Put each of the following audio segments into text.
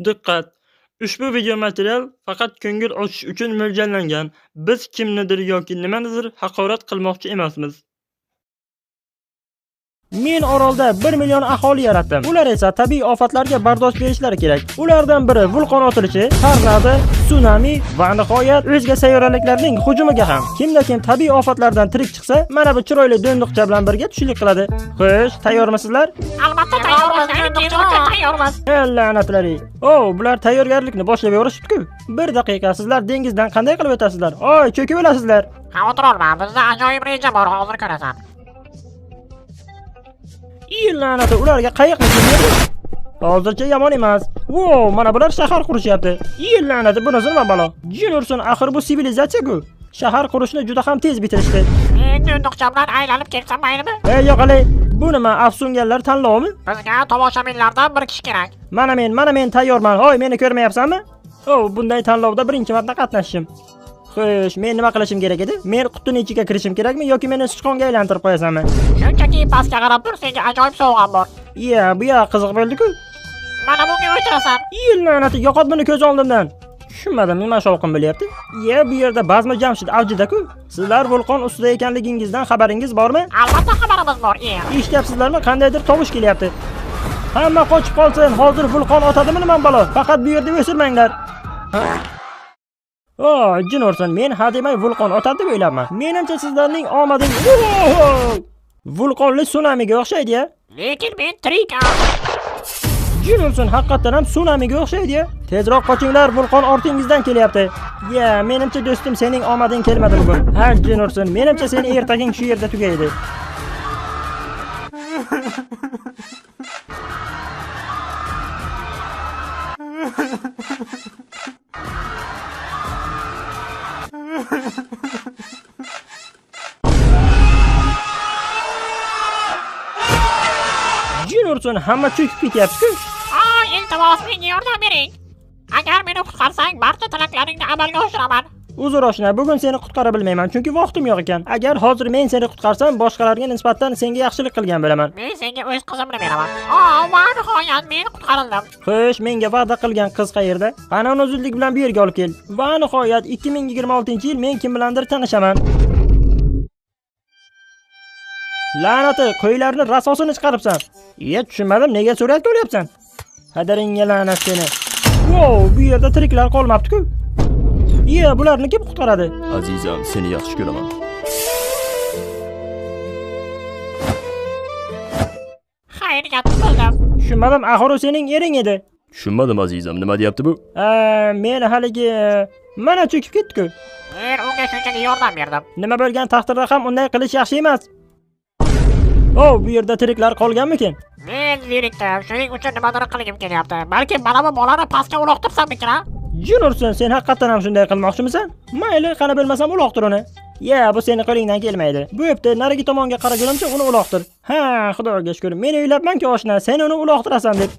Diqqat! Ushbu video material faqat ko'ngil ochish uchun mo'ljallangan. Biz kimnidir yoki nimanidir haqorat qilmoqchi emasmiz. Men orolda 1 million aholi yaratdim. Ular esa tabiiy ofatlarga bardosh berishlari kerak. Ulardan biri vulqon otilishi, tornado, sunami va nihoyat o'zga sayyoraliklarning hujumiga ham. Kimda kim tabiiy ofatlardan tirik chiqsa, mana bu chiroyli do'ndiqcha bilan birga tushlik qiladi. Xo'sh, tayyormisizlar? Albatta tayyormiz, do'ndiqcha tayyormiz. La'natlari. O, bular tayyorgarlikni boshlab yuborishibdi-ku. Bir daqiqa, sizlar dengizdan qanday qilib o'tasizlar? Oy, cho'kib o'lasizlar. Xavotir olma, bizda ajoyib reja bor, hozir ko'rasan. La'nati, ularga qayiqni kim berdi? Hozircha yomon emas. Wow, mana bular shahar qurishyapti. La'nati, bunisi nima balo? Jin ursin, axir bu sivilizatsiya-ku. Shahar qurishni juda ham tez bitirishdi. Men do'ndiqcha bilan aylanib kelsam maylimi? Ey, yo'qolay. Bu nima, afsunganlar tanlovimi? Bizga tomoshabinlardan bir kishi kerak. Mana men tayyorman. Hoy, meni ko'rmayapsanmi? O, bunday tanlovda birinchi marta qatnashishim. Xo'sh, men nima qilishim kerak edi? Men qutining ichiga kirishim kerakmi yoki meni sichqonga aylantirib qo'yasanmi? Shunchaki pastga qarab tur, senga ajoyib sovg'am bor. Iya, bu ya qiziq bo'ldi-ku. Mana bunga o'tirasan. La'nati, yo'qot buni ko'z oldimdan. Tushunmadim, nima shovqin bo'lyapti? Iya, bu yerda bazmi Jamshid avjida-ku. Sizlar vulqon ustida ekanligingizdan xabaringiz bormi? Albatta xabarimiz bor, iya. Eshityapsizlarmi? Qandaydir tovush kelyapti. Hamma qochib qolsin, hozir vulqon otadimi nima balo? Faqat bu yerda o'sirmanglar. O, jin ursin, men hademay vulqon otadi deb o'ylabman. Menimcha sizlarning omading vulqonli sunamiga o'xshaydi-ya. Lekin men tirik. Jin ursin, haqiqatan ham sunamiga o'xshaydi-ya. Tezroq qochinglar, vulqon ortingizdan kelyapti. Ya, menimcha do'stim, sening omading kelmadi bugun. Ha, jin ursin, menimcha seni ertaging shu yerda tugaydi. Jin ursin, hamma cho'kib ketyapti-ku. Ay, iltimos, menga yordam bering. Agar meni qutqarsang, barcha tilaklaringni amalga oshiraman. Uzr oshna, bugun seni qutqara bilmayman, chunki vaqtim yo'q ekan. Agar hozir men seni qutqarsam, boshqalarga nisbatan senga yaxshilik qilgan bo'laman. Men senga o'z qizimni beraman. Va nihoyat men qutqarildim. Xo'sh, menga va'da qilgan qiz qayerda? Qani uni zudlik bilan bu yerga olib kel. Va nihoyat 2026-yil men kim bilandir tanishaman. La'nati, qo'ylarni rasosini chiqaribsan. Iya, tushunmadim, nega suratga olyapsan? Hadaringga la'nat seni. Wow, bu yerda tiriklar qolmabdi-ku. Iya, bularni kim qutqaradi? Azizam, seni yaxshi ko'raman. Xayriyat, qutqildim. Tushunmadim, axir u sening ering edi. Tushunmadim azizam, nima deyapti bu? Men haligi mana cho'kib ketdi-ku. Men unga shunchaki yordam berdim. Nima bo'lgan taqdirda ham unday qilish yaxshi emas. O, bu yerda tiriklar qolganmikin? Men zerikdim, shuning uchun nimadir qilgim kelyapti. Balki mana bu bolani pastga uloqtirsammikin, ha? Jin ursin, sen haqiqatan ham shunday qilmoqchimisan? Mayli, qani bilmasam uloqtir uni. Ya, bu seni qo'lingdan kelmaydi. Bo'pti, narigi tomonga qaragunimcha uni uloqtir. Ha, xudoga shukr. Men o'ylabmanki, oshna, sen uni uloqtirasan deb.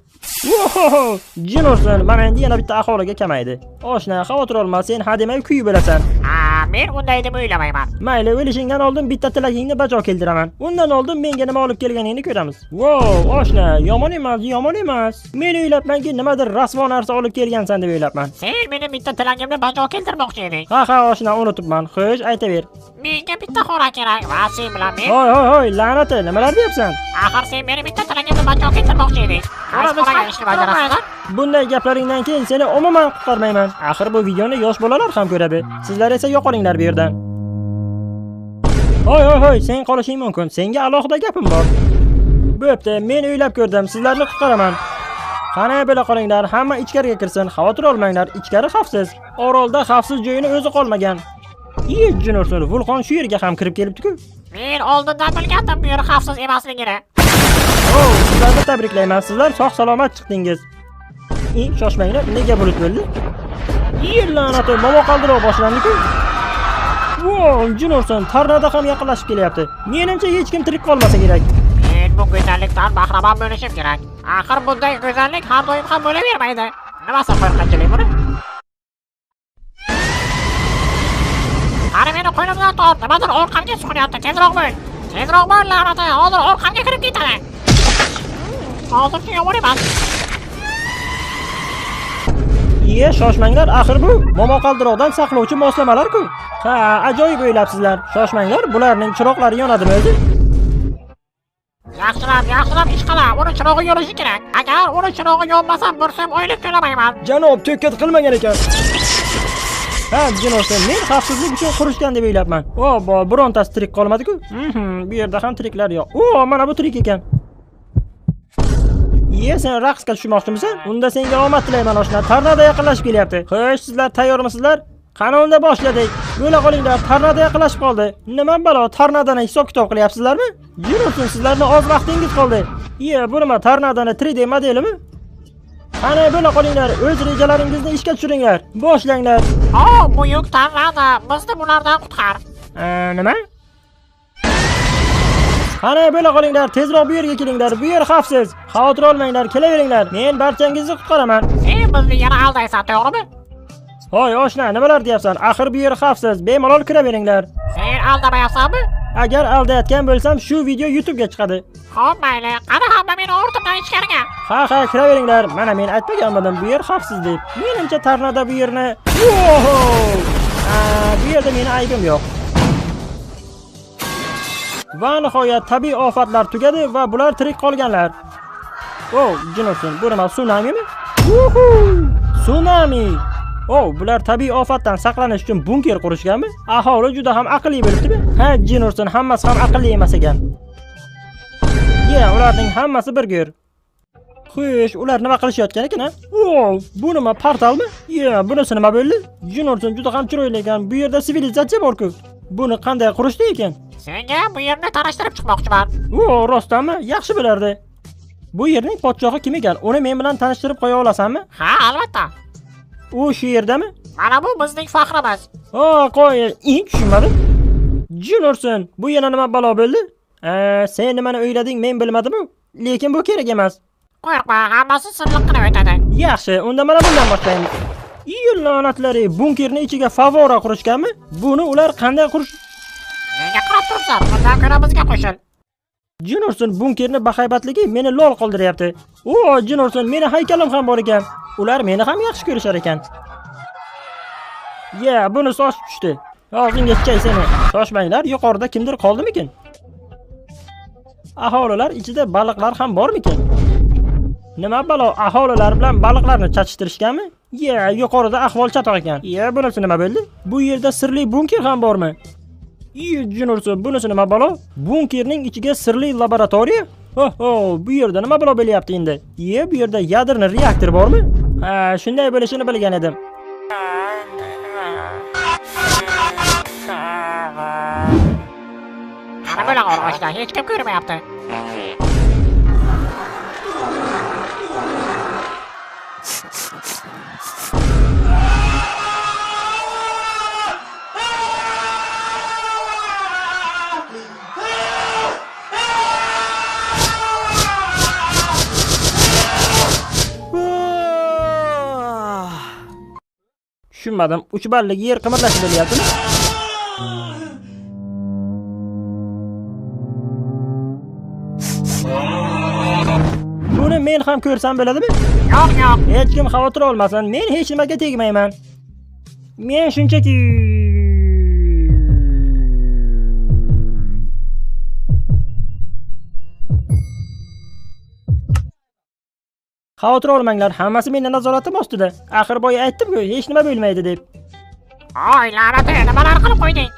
Oho, jin ursin, mana endi yana bitta aholiga kamaydi. Oshna, xavotir olma, sen hademay kuyib o'lasan. Ha, men unday deb o'ylamayman. Mayli, o'lishingdan oldin bitta tilagingni bajo keltiraman. Undan oldin menga nima olib kelganingni ko'ramiz. Wow, oshna, yomon emas, yomon emas. Men o'ylabmanki, nimadir rasvo narsa olib kelgansan deb o'ylabman. Sen meni bitta tilagimni bajo keltirmoqchi eding. Ha, ha, oshna, unutibman. Xo'sh, aytaver. Menga bitta xona kerak va sen bilan men. Hoy, hoy, hoy, la'nati, nimalar deyapsan? Axir sen meni bitta tilagimni bajo keltirmoqchi eding. Qaysi xonaga ishni bajarasan? Bunday gaplaringdan keyin seni umuman qutqarmayman. Axir bu videoni yosh bolalar ham ko'radi. Sizlar esa yo'qolinglar bu yerdan. Hoy, hoy, hoy, sen qolishing mumkin. Senga alohida gapim bor. Bo'pti, men o'ylab ko'rdim, sizlarni qutqaraman. Qani bo'la qolinglar, hamma ichkariga kirsin, xavotir olmanglar, ichkari xavfsiz. Orolda xavfsiz joyini o'zi qolmagan. Iye, jin ursin, vulqon shu yerga ham kirib kelibdi-ku. Men oldindan bilgandim bu yer xavfsiz emasligini. Oh, sizlarni tabriklayman, sizlar sog' salomat chiqdingiz. Shoshmanglar, nega bulut bo'ldi? Iye, la'nati, momaqaldiroq boshlandi-ku. Wow, jin ursin, tornado ham yaqinlashib kelyapti. Menimcha hech kim tirik qolmasa kerak. Men bu go'zallikdan bahramand bo'lishim kerak. Axir bunday go'zallik har doim ham bo'lavermaydi. Nimasi qo'rqinchli buni? Qani meni qo'limdan tort, nimadir orqamga suqyapti, tezroq bo'l. Tezroq bo'l, la'nati, hozir orqamga kirib ketadi. Hozircha yomon emas. Iye, shoshmanglar, axir bu momaqaldiroqdan saqlovchi moslamalar-ku. Ha, ajoyib o'ylabsizlar. Shoshmanglar, bularning chiroqlari yonadimi o'zi? Yaxshilab, yaxshilab ish qila, uni chirog'i yonishi kerak. Agar uni chirog'i yonmasa, bir so'm oylik to'lamayman. Janob, to'kkat qilmagan ekan. Ha, jinosa, men xavfsizlik uchun qurishgan deb o'ylabman. O, birontasi tirik qolmadi-ku. Bu yerda ham tiriklar yo'q. O, mana bu tirik ekan. Iye, sen raqsga tushmoqchimisan? Unda senga omad tilayman, oshna. Tornado yaqinlashib kelyapti. Xo'sh, sizlar tayyormisizlar? Qani unda boshladik. Bo'la qolinglar, tornado yaqinlashib qoldi. Nima balo, tornadoni hisob-kitob qilyapsizlarmi? Yursin, sizlarni oz vaqtingiz qoldi. Iye, bu nima, tornadoni 3D modelimi? Qani bo'la qolinglar, o'z rejalaringizni ishga tushiringlar. Boshlanglar. O, buyuk tornado, bizni bulardan qutqar. Nima? Qani bo'la qolinglar, tezroq bu yerga kelinglar. Bu yer xavfsiz. Xavotir olmanglar, kelaveringlar. Men barchangizni qutqaraman. Sen bizni yana aldaysan, to'g'rimi? Hoy, oshna, nimalar deyapsan? Axir bu yer xavfsiz, bemalol kiraveringlar. Sen aldamayapsanmi? Agar aldayotgan bo'lsam, shu video YouTube'ga chiqadi. Xo'p, mayli. Qani hamma meni ortimdan ichkariga. Ha, ha, kiraveringlar. Mana men aytmaganmidim, bu yer xavfsiz deb. Menimcha tornado bu yerni... Oho! Bu yerda meni aybim yo'q. Va nihoyat tabiiy ofatlar tugadi va bular tirik qolganlar. O, jinosin, bu nima, sunamimi? Uhu! Sunami! O, bular tabiiy ofatdan saqlanish uchun bunker qurishganmi? Aholi juda ham aqlli bo'libdimi? Ha, jinosin, hammasi ham aqlli emas ekan. Ya, ularning hammasi bir go'r. Xo'sh, ular nima qilishayotgan ekan, ha? O, bu nima, portalmi? Ya, bunisi nima bo'ldi? Jinosin juda ham chiroyli ekan. Bu yerda sivilizatsiya bor-ku. Buni qanday qurishdi ekan? Senga bu yerni tanishtirib chiqmoqchiman. O, rostdanmi? Yaxshi bo'lardi. Bu yerning podshohi kim ekan? Uni men bilan tanishtirib qo'ya olasanmi? Ha, albatta. U shu yerdami? Mana bu bizning faxrimiz. O, qo'y, tushunmadim. Jin ursin, bu yana nima balo bo'ldi? Sen nimani o'ylading, men bilmadim-u. Lekin bu kerak emas. Qo'rqma, hammasi sirliqqina o'tadi. Yaxshi, unda mana bundan boshlaymiz. Iyul la'natlari, bunkerni ichiga favora qurishganmi? Buni ular qanday qurish? Nega qarab turibsan? Bundan ko'ra bizga qo'shil. Jin ursin, bunkerni bahaybatligi meni lol qoldiryapti. O, jin ursin, meni haykalim ham bor ekan. Ular meni ham yaxshi ko'rishar ekan. Ya, buni sochib tushdi. Og'zingga chichay seni. Shoshmanglar, yuqorida kimdir qoldimikin? Aholilar ichida baliqlar ham bormikin? Nima balo, aholilar bilan baliqlarni chachishtirishganmi? Ya, yuqorida ahvol chatoq ekan. Ya, bunisi nima bo'ldi? Bu yerda sirli bunker ham bormi? Jin ursin, bunisi nima balo? Bunkerning ichiga sirli laboratoriya? Ho-ho, bu yerda nima balo bo'lyapti endi? Ye, bu yerda yadrni reaktor bormi? Ha, shunday bo'lishini bilgan edim. Qani bo'la qol, oshna, hech kim ko'rmayapti. Tushunmadim. 3 ballik yer qimirlashi bo'lyaptimi? Buni men ham ko'rsam bo'ladimi? Yo'q, yo'q. Hech kim xavotir olmasin. Men hech nimaga tegmayman. Men shunchaki xavotir olmanglar, hammasi meni nazoratim ostida. Axir boya aytdim-ku, hech nima bo'lmaydi deb. Oy, la'nati, nimalar qilib qo'yding?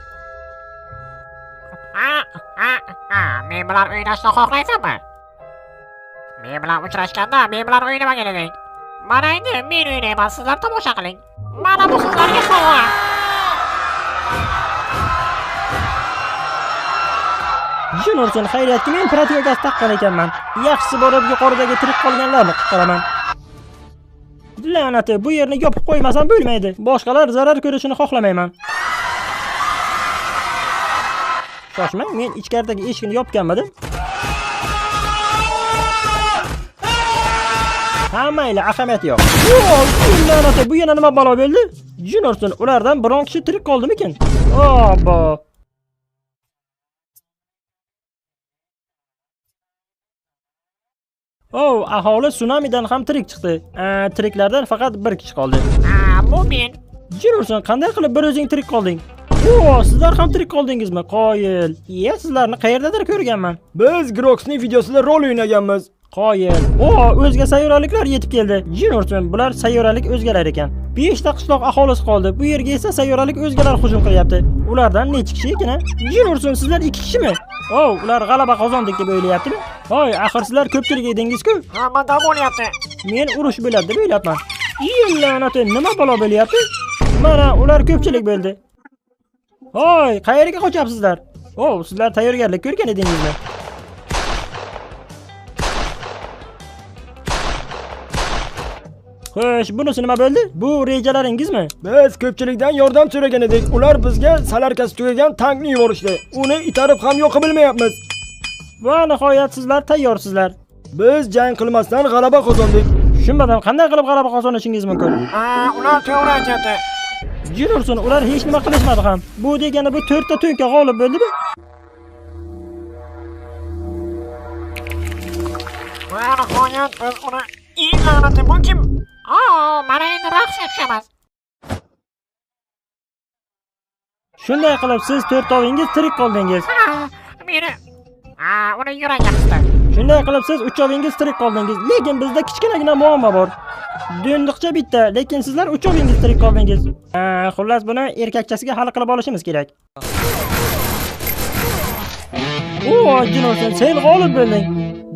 Men bilan o'ynashni xohlaysanmi? Men bilan uchrashganda men bilan o'ynamagan eding. Mana endi men o'ynayman, sizlar tomosha qiling. Mana bu sizlarga sovg'a. Jin ursin, xayriyatki men protivogaz taqqan ekanman. Yaxshisi borib yuqoridagi tirik qolganlarni qutqaraman. La'nati, bu yerni yopib qo'ymasam bo'lmaydi. Boshqalar zarar ko'rishini xohlamayman. Shoshmang, men ichkaridagi eshikni yopganmidim? Ha, mayli, ahamiyati yo'q. La'nati, bu yana nima balo bo'ldi? Jin ursin, ulardan biron kishi tirik qoldimikin? Obbo. Oh, aholi tsunamidan ham tirik chiqdi. Tiriklardan faqat bir kishi qoldi. Bu men. Jin ursin, qanday qilib bir o'zing tirik qolding? O, sizlar ham tirik qoldingizmi? Qoyil. Iya, sizlarni qayerdadir ko'rganman. Biz Groxning videosida rol o'ynaganmiz. Qoyil. O, o'zga sayyoraliklar yetib keldi. Jin ursin, bular sayyoralik o'zgalar ekan. 5 ta qishloq aholisi qoldi. Bu yerga esa sayyoralik o'zgalar hujum qilyapti. Ulardan necha kishi ekan? Jin ursin, sizlar 2 kishimi? O, ular g'alaba qozondik deb o'ylayaptimi? Voy, axir sizlar ko'pchilik edingiz-ku. Hamma bo'lyapti. Men urush bo'ladi deb o'ylabman. La'nati, nima balo bo'lyapti? Mana ular ko'pchilik bo'ldi. Voy, qayerga qochyapsizlar? O, sizlar tayyorgarlik ko'rgan edingizmi? Xo'sh, bunisi nima bo'ldi? Bu rejalaringizmi? Biz ko'pchilikdan yordam so'ragan edik. Ular bizga salarkasi tugagan tankni yuborishdi. Uni itarib ham yo'q bilmayapmiz. Va nihoyat sizlar tayyorsizlar. Biz jang qilmasdan g'alaba qozondik. Tushunmadim, qanday qilib g'alaba qozonishingiz mumkin? Ular to'g'ri aytyapti. Jin ursin, ular hech nima qilishmadi ham. Bu degani bu 4 ta to'nka g'olib bo'ldimi? Va nihoyat biz uni la'nati, bu kim? Mana endi raqsga tushamiz. Shunday qilib siz to'rtovingiz tirik qoldingiz. Meni uni yuragi qisdi. Shunday qilib siz uchovingiz tirik qoldingiz, lekin bizda kichkinagina muammo bor. Do'ndiqcha bitta, lekin sizlar uchovingiz tirik qoldingiz. Xullas, buni erkakchasiga hal qilib olishimiz kerak. O, jin ursin, sen g'olib bo'lding.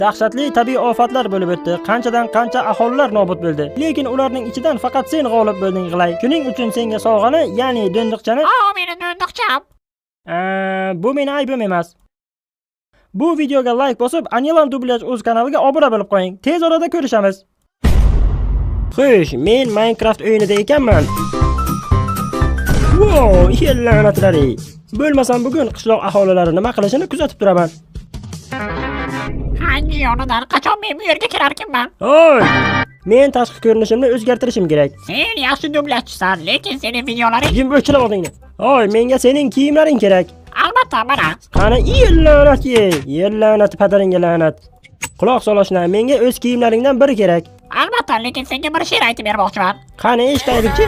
Dahshatli tabiiy ofatlar bo'lib o'tdi. Qanchadan qancha aholilar nobud bo'ldi. Lekin ularning ichidan faqat sen g'olib bo'lding, G'ilay. Shuning uchun senga sovg'ani, ya'ni do'ndiqchani... Meni do'ndiqcham. Bu meni aybim emas. Bu videoga like bosib, Anilan Dublyaj o'z kanaliga obuna bo'lib qo'ying. Tez orada ko'rishamiz. Xo'sh, men Minecraft o'yinida ekanman. Wow, la'natlari. Bo'lmasam bugun qishloq aholilari nima qilishini kuzatib turaman. Hangi yonidan qachon men bu yerga kirarkinman? Oy! Men tashqi ko'rinishimni o'zgartirishim kerak. Sen yaxshi dublyajchisan, lekin sening videolaring... Jim, o'chirib oldingni. Oy, menga sening kiyimlaring kerak. Albatta, mana. Qani, la'nat ye. La'nat padaringga la'nat. Quloq sol oshna, menga o'z kiyimlaringdan biri kerak. Albatta, lekin senga bir she'r aytib bermoqchiman. Qani, eshitaylikchi.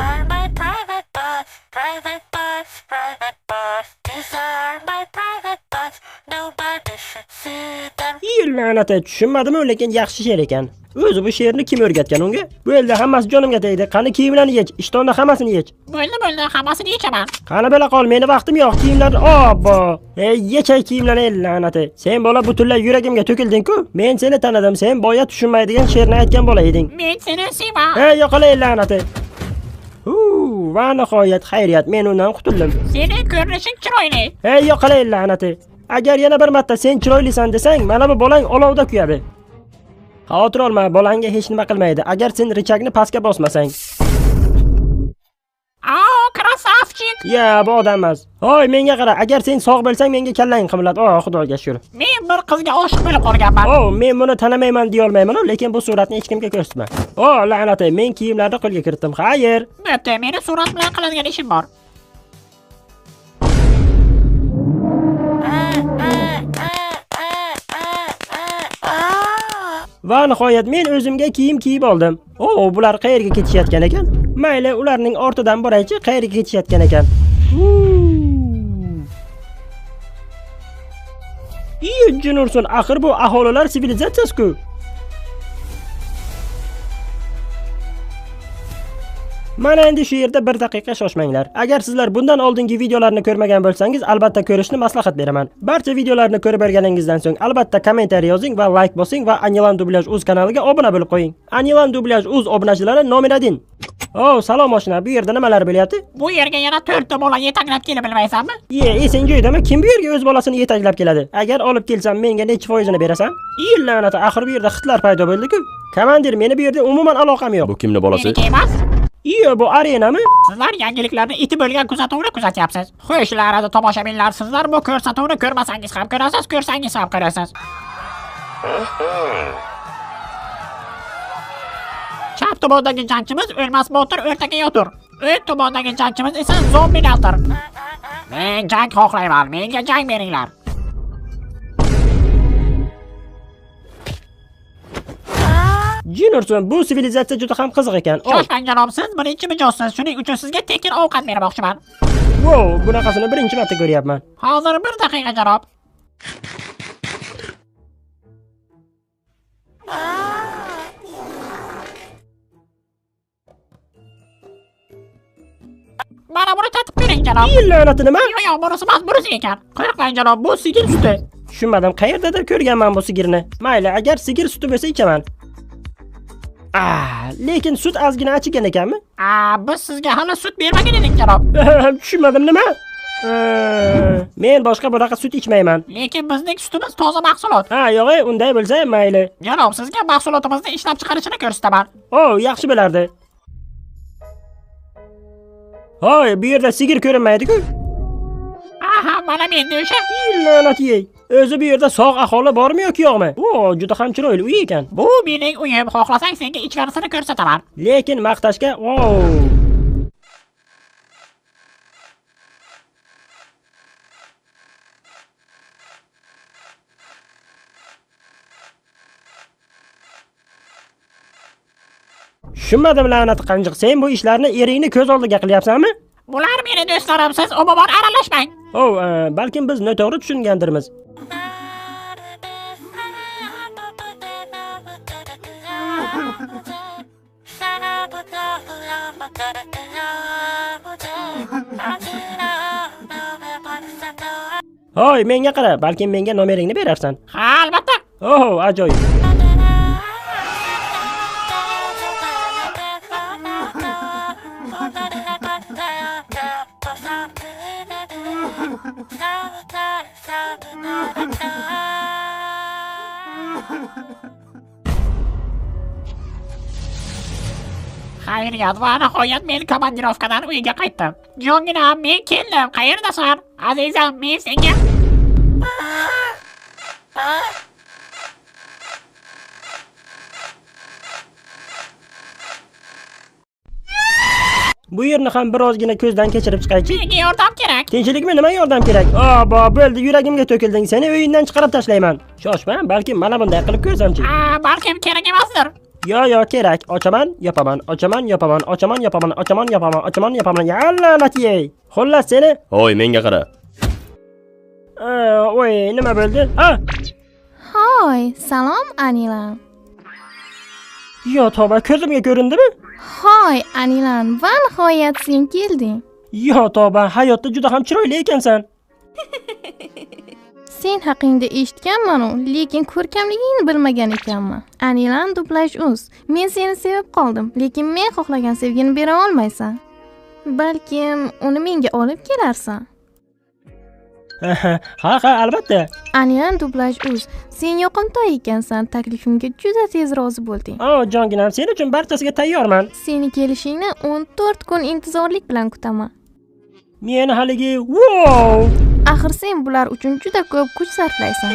La'nat, tushunmadim-u, lekin yaxshi she'r ekan. O'zi bu she'rni kim o'rgatgan unga? Bu elda hammasi jonimga tegdi. Qani kiyimlarni yech, ishtonni hammasini yech. Bo'ldi, hammasini yechaman. Qani bo'la qol, meni vaqtim yo'q, kiyimlarni obbo. Ey, yechay kiyimlarni, la'nati. Sen bola butunlay yuragimga to'kilding-ku. Men seni tanidim, sen boya tushunmaydigan she'rni aytgan bola eding. Men seni sevaman. Ey, yo'qolay la'nati. Va nihoyat xayriyat, men undan qutuldim. Sening ko'rinishing chiroyli. Ey, yo'qolay la'nati. Agar yana bir marta sen chiroylisan desang, mana bu bolang olovda kuyadi. Xavotir olma, bolangga hech nima qilmaydi agar sen richagni pastga bosmasang. Krasavchik. Ya, bu odam emas. Hoy, menga qara, agar sen sog' bo'lsang menga kallang qimilladi. Oh, xudoga shukr. Men bir qizga oshiq bo'lib qolganman. Oh, men buni tanimayman deya olmayman, lekin bu suratni hech kimga ko'rsatma. Oh, la'nati, men kiyimlarni qo'lga kiritdim. Xayr. Bo'pti, meni surat bilan qiladigan ishim bor. Va nihoyat men o'zimga kiyim kiyib oldim. O, bular qayerga ketishayotgan ekan? Mayli, ularning ortidan boraychi, qayerga ketishayotgan ekan. Jin ursin, axir bu aholilar sivilizatsiyasi-ku. Mana endi shu yerda bir daqiqa shoshmanglar. Agar sizlar bundan oldingi videolarni ko'rmagan bo'lsangiz, albatta ko'rishni maslahat beraman. Barcha videolarni ko'rib berganingizdan so'ng albatta kommentariy yozing va like bosing va Anilan Dublyaj o'z kanaliga obuna bo'lib qo'ying. Anilan Dublyaj o'z obunachilari nomer 1. Oh, salom oshna, bu yerda nimalar bo'lyapti? Bu yerga yana 4 ta bola yetaklab kelib bilmaysanmi? Ye, esing joyidami? Kim bu yerga o'z bolasini yetaklab keladi? Agar olib kelsam, menga necha foizini berasan? La'nat, axir bu yerda xitlar paydo bo'ldi-ku. Komandir, meni bu yerda umuman aloqam yo'q. Bu kimning bolasi? Meniki emas. Iyo, bu arenami? Sizlar yangiliklarni itib bo'lgan kuzatuvni kuzatyapsiz. Xo'sh, la'nat tomoshabinlar, sizlar bu ko'rsatuvni ko'rmasangiz ham ko'rasiz, ko'rsangiz ham ko'rasiz. Chap tomondagi jangchimiz O'lmas Botir, o'rtaga yotur. O'ng tomondagi jangchimiz esa Zombilar. Men jang xohlayman, menga jang beringlar. Jin ursin, bu sivilizatsiya juda ham qiziq ekan. Shoshmang janob, siz birinchi mijozsiz, shuning uchun sizga tekin ovqat bermoqchiman. Wow, bunaqasini birinchi marta ko'ryapman. Hozir bir daqiqa janob. Mana buni tatib ko'ring janob. La'nati nima? Yo'q, bunisi emas, bunisi ekan. Qo'rqmang janob, bu sigir suti. Tushunmadim, qayerdadir ko'rganman bu sigirni. Mayli, agar sigir suti bo'lsa ichaman. Lekin sut ozgina achigan ekanmi? Biz sizga hali sut bermagan edik janob. Tushunmadim nima? Men boshqa bunaqa sut ichmayman. Lekin bizning sutimiz toza mahsulot. Ha, yo'q, unday bo'lsa mayli. Janob, sizga mahsulotimizni ishlab chiqarishini ko'rsataman. O, yaxshi bo'lardi. Hoy, bu yerda sigir ko'rinmaydi-ku. Aha, mana menda o'sha. La'nat yey. O'zi bu yerda sog' aholi bormi yoki yo'qmi? O, juda ham chiroyli uy ekan. Bu mening uyim, xohlasang senga ichkarisini ko'rsataman. Lekin maqtashga, Tushunmadim la'nat qanjiq, sen bu ishlarni eringni ko'z oldiga qilyapsanmi? Bular meni do'stlarim, siz umuman aralashmang. Balkim biz noto'g'ri tushungandirmiz. Hoy, menga qara, balkim menga nomeringni berarsan. Ha, albatta. Ajoyib. Xayriyat va nihoyat men komandirovkadan uyga qaytdim. Jonginam, men keldim. Qayerdasan? Azizam, men senga Bu yerni ham birozgina ko'zdan kechirib chiqaychi. Menga yordam kerak. Tinchlikmi? Nima yordam kerak? Abo, bo'ldi, yuragimga to'kilding. Seni uyingdan chiqarib tashlayman. Shoshma, balkim mana bunday qilib ko'rsamchi. Balkim kerak emasdir. Yo, kerak. Ochaman, yopaman, ochaman, yopaman, ochaman, yopaman, ochaman, yopaman, ochaman, yopaman. Ya la'nat yey. Xullas seni. Hoy, menga qara. Oy, nima bo'ldi? Ha? Hoy, salom Anilan. Yo, tavba, ko'zimga ko'rindimi? Hoy, Anilan, va nihoyat sen kelding. Yo, tavba, hayotda juda ham chiroyli ekansan. Sen haqingda eshitganman-u, lekin ko'rkamligingni bilmagan ekanman. Anilan dublaj uz. Men seni sevib qoldim, lekin men xohlagan sevgini bera olmaysan. Balkim uni menga olib kelarsan. Ha, albatta. Anilan dublaj uz. Sen yoqimtoy ekansan, taklifimga juda tez rozi bo'lding. Jonginam, sen uchun barchasiga tayyorman. Seni kelishingni 14 kun intizorlik bilan kutaman. Men haligi, wow! Axir sen bular uchun juda ko'p kuch sarflaysan.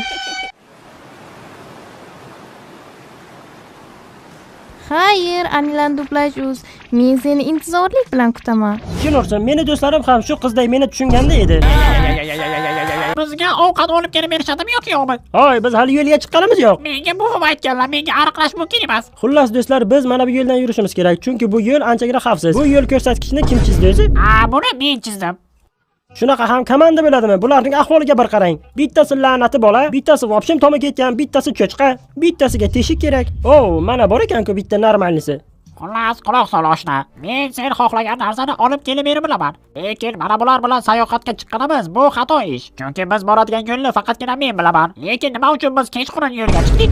Xayr, Anilan dublaj uz. Men seni intizorlik bilan kutaman. Jin ursin, meni do'stlarim ham shu qizday meni tushunganda edi. Bizga ovqat olib kelib berishadimi yoki yo'qmi? Hoy, biz hali yo'lga chiqqanimiz yo'q. Menga buvim aytganlar, menga ariqlash mumkin emas. Xullas do'stlar, biz mana bu yo'ldan yurishimiz kerak, chunki bu yo'l anchagina xavfsiz. Bu yo'l ko'rsatkichni kim chizdi o'zi? Buni men chizdim. Shunaqa ham komanda bo'ladimi? Bularning ahvoliga bir qarang. Bittasi la'nati bola, bittasi vobshim tomi ketgan, bittasi cho'chqa, bittasiga teshik kerak. Mana bor ekan-ku bitta normalnisi. Xullas, quloq sol oshna. Men sen xohlagan narsani olib kelib berib bilaman. Lekin mana bular bilan sayohatga chiqqanimiz bu xato ish. Chunki biz boradigan yo'lni faqatgina men bilaman. Lekin nima uchun biz kechqurun yo'lga chiqdik?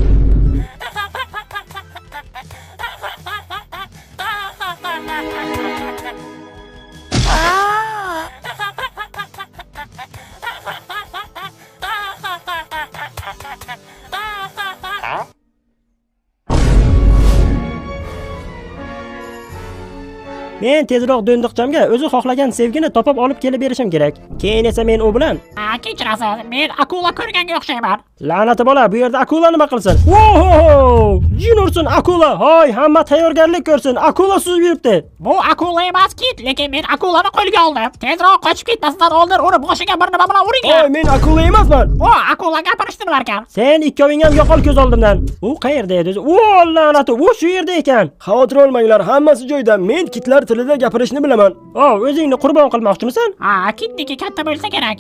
Men tezroq do'ndiqchamga o'zi xohlagan sevgini topib olib kelib berishim kerak. Keyin esa men u bilan Kechirasiz, men akula ko'rganga o'xshayman. La'nati bola, bu yerda akula nima qilsin? Voho! Jin ursin akula. Hoy, hamma tayyorgarlik ko'rsin. Akula suzib yuribdi. Bu akula emas, kit, lekin men akulani qo'lga oldim. Tezroq qochib ketmasidan oldin uni boshiga bir nima bilan uringlar. Oy, men akula emasman. O, akula gapirishdi bilarkan. Sen ikkoving ham yo'qol ko'z oldimdan. U qayerda edi o'zi? O, la'nati, u shu yerda ekan. Xavotir olmanglar, hammasi joyida. Men kitlar tilida gapirishni bilaman. O, o'zingni qurbon qilmoqchimisan? Ha, kitniki katta bo'lsa kerak.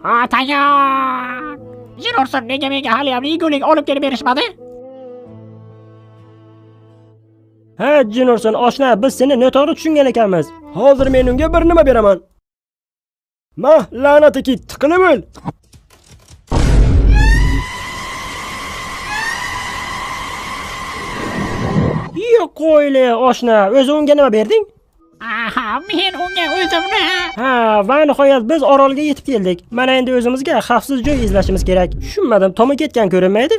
Ha, tayyor. Jin ursin, nega menga hali ham yegulik olib kelib berishmadi? Ha, jin ursin, oshna, biz seni noto'g'ri tushungan ekanmiz. Hozir men unga bir nima beraman. Mah, la'nati kit, tiqilib o'l. Yo'q, qo'yli, oshna, o'zi unga nima berding? Aha, men unga o'zimni. Ha, va nihoyat biz orolga yetib keldik. Mana endi o'zimizga xavfsiz joy izlashimiz kerak. Tushunmadim, tomi ketgan ko'rinmaydi.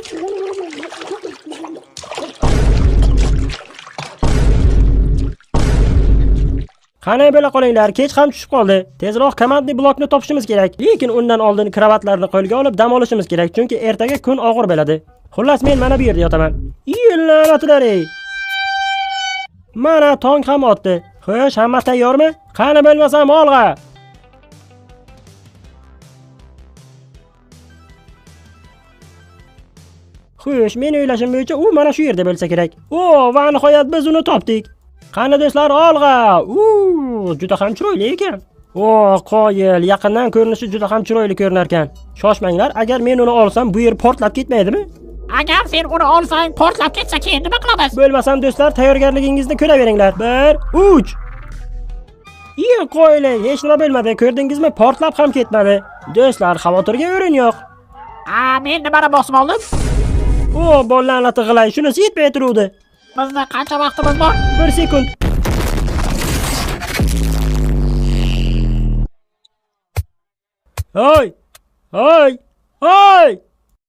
Qani bo'la qolinglar, kech ham tushib qoldi. Tezroq komandniy blokni topishimiz kerak. Lekin undan oldin kravatlarni qo'lga olib dam olishimiz kerak, chunki ertaga kun og'ir bo'ladi. Xullas, men mana bu yerda yotaman. La'natlar ey. Mana tong ham otdi. Xo'sh, hamma tayyormi? Qani bo'lmasam olg'a. Xo'sh, men o'ylashim bo'yicha u mana shu yerda bo'lsa kerak. O, va nihoyat biz uni topdik. Qani do'stlar, olg'a. U, juda ham chiroyli ekan. O, qoyil, yaqindan ko'rinishi juda ham chiroyli ko'rinar ekan. Shoshmanglar, agar men uni olsam, bu yer portlab ketmaydimi? Agar sen uni olsang, portlab ketsa keyin nima qilamiz? Bo'lmasam do'stlar, tayyorgarligingizni ko'raveringlar. 1 3. Iy, qo'yli, hech nima bo'lmadi. Ko'rdingizmi? Portlab ham ketmadi. Do'stlar, xavotirga o'rin yo'q. A, men nimani bosib oldim? O, la'nati g'ilay, shunisi yetmay turuvdi. Bizda qancha vaqtimiz bor? 1 sekund. Hoy! Hoy! Hoy!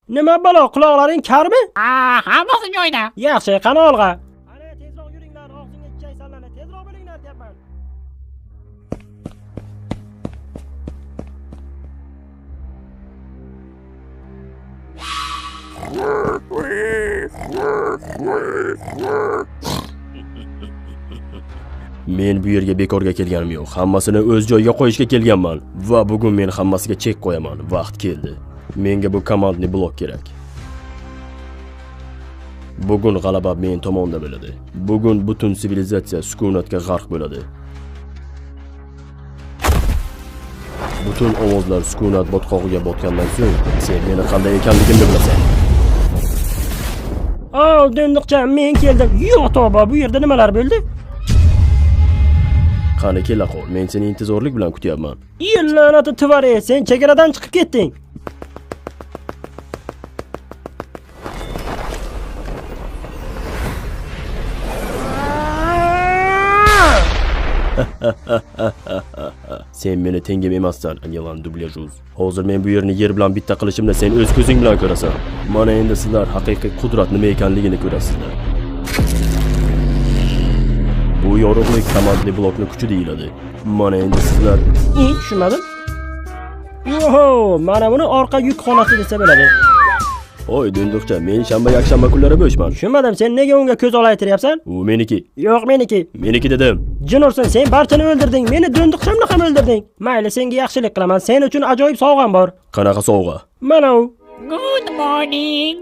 Nima balo, quloqlaring karmi? Ha, hammasi joyida. Yaxshi, qani olg'a. Qani tezroq yuringlar, og'zingga ichak sallani, tezroq bo'linglar deyapman. Men bu yerga bekorga kelganim yo'q. Hammasini o'z joyiga qo'yishga kelganman va bugun men hammasiga chek qo'yaman. Vaqt keldi. Menga bu komandniy blok kerak. Bugun g'alaba men tomonda bo'ladi. Bugun butun sivilizatsiya sukunatga g'arq bo'ladi. Butun ovozlar sukunat botqog'iga botgandan so'ng sen meni qanday ekanligimni bilasan. O, do'ndiqcha, men keldim. Yo'q, tavba, bu yerda nimalar bo'ldi? Qani kela qol, men seni intizorlik bilan kutyapman. La'nati tuvare, sen chegaradan chiqib ketding. Sen meni tengim emassan, Anilan Dublyajuz. Hozir men bu yerni yer bilan bitta qilishimni sen o'z ko'zing bilan ko'rasan. Mana endi sizlar haqiqiy qudrat nima ekanligini ko'rasizlar. Bu yorug'lik komandli blokni kuchi deyiladi. Mana endi sizlar... Tushunmadim. Oho, mana buni orqa yuk xonasi desa bo'ladi. Oy, do'ndiqcha, men shanba yakshanba kunlari bo'shman. Tushunmadim, sen nega unga ko'z olaytiryapsan? U meniki. Yo'q, meniki. Meniki dedim. Jin ursin, sen barchani o'ldirding, meni do'ndiqchamni ham o'ldirding. Mayli, senga yaxshilik qilaman. Sen uchun ajoyib sovg'am bor. Qanaqa sovg'a? Mana u. Good morning.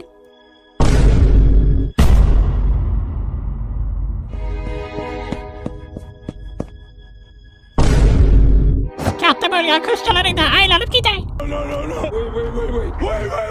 Katta bo'lgan ko'zchalaringdan aylanib ketay. No, no, no. Wait, wait, wait, wait. Wait, wait,